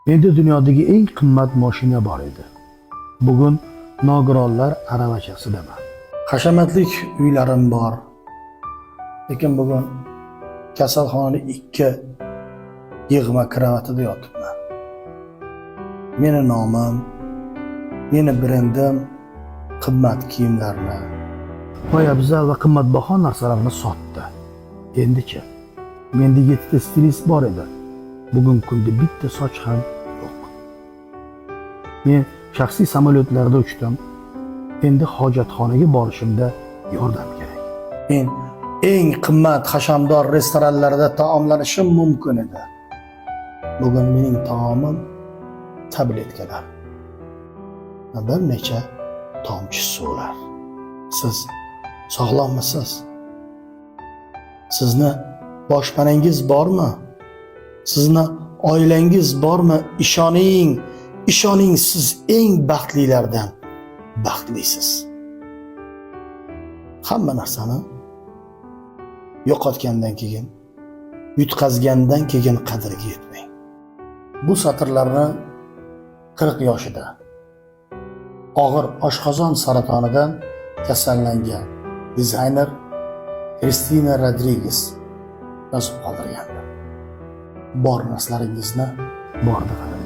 Menda dunyodagi eng qimmat mashina bor edi. Bugun nogironlar aravachasidaman. Hashamatlik uylarim bor. Lekin bugun kasalxonada ikki yig'ma kravatida yotibman. Meni nomim, meni brendim qimmat kiyimlarni, poyabzal va qimmatbaho narsalarni sotdi. Endichi, menda yettita stilist bor edi. Bugungi kunda bitta soch ham yo'q. Men shaxsiy samolyotlarda uchdim. Endi hojatxonaga borishimda yordam kerak. Men eng qimmat hashamdor restoranlarda taomlanishim mumkin edi. Bugun mening taomim tabletkalar va bir necha tomchi suvlar. Siz sog'lommisiz? Sizni boshpanangiz bormi? Sizni oilangiz bormi? Ishoning, ishoning, siz eng baxtlilardan baxtlisiz. Hamma narsani yo'qotgandan keyin, yutqazgandan keyin qadriga yetmang. Bu satrlarni 40 yoshida og'ir oshqozon saratonidan kasallangan dizayner Kristina Rodriges yozib qoldirgandi. Bor narsalaringizni Borda qadrlang.